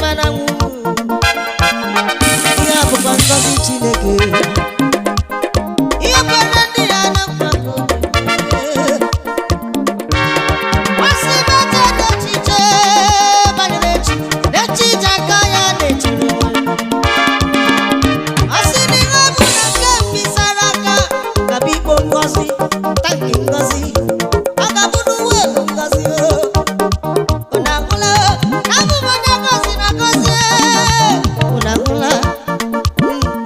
na-acha n'anwụ. Ihe a bụkwa ngọzi Chineke. Ihe kwere ndị ya na nkwa ka o mere. Kwasị m eche echiche banyere echi, na echiche aka ya na-echere onwe. Ọ sị na ihe ọ bụla nke mpisara aka ga-abụ ikpo ngọzi, tanki ngọzi, ọ ga-abụ n'ụwa ngọzi o. Unu ahụla o, abụ m onye gọziri agọzi e. Unu ahụla,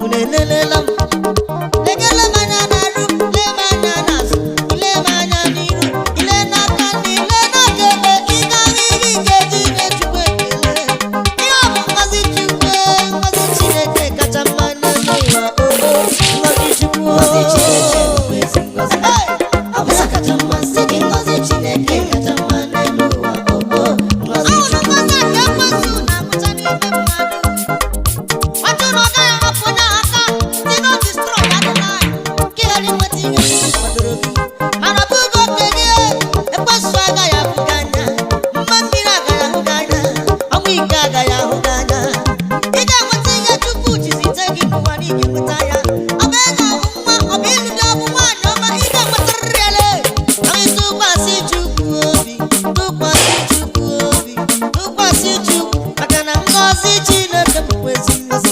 unu elelela m. Legele m anya n'arụ, lee m anya n'azụ, lee m anya n'iru, ile n'aka nri, lee n'aka ekpe, ị ga-ahụ ihe ị ga-eji nye Chukwu ekele. Ihe ọ bụ ngọzi Chukwu, ngọzi Chineke kacha mma n'elu ụwa, o, o, ngọzi Chukwu, o. Ngọzi Chineke bụ ezi ngọzi. Hey! Ọ bụ ya kacha mma, sị gị ngọzi Chineke kacha mma n'elu ụwa. Oh, oh, ngọzi Ahụrụ Chukwu. ngọzi a ka ekwensu na-amụcha n'ime mmadụ. Ọ jụrụ ọ gaghị ahapụ onye ahụ aka, si na ọ dị strong adịla ka ị ghara inweta ihe Chukwu kwadoro gị. Mana ọ bụghị oke gị, ekwensu agaghị ahụ gị anya, mma mmiri agaghị ahụ gị anya, ọnwụ ike agaghị ahụ gị anya. Ị ga-enweta ihe Chukwu ji zite gị n'ụwa na ị ga-enweta ya. Ọ bụ ego, ọ bụ nwa, ọ bụ ịlụ di, ọ bụ nwaanyị ọma, ị ga-enwetarịrị ya lee. Anyị tụkwasị Chukwu obi, tụkwasị Chukwu obi, tụkwasị Chukwu, maka na ngọzi Chineke bụkwa ezi ngọzi.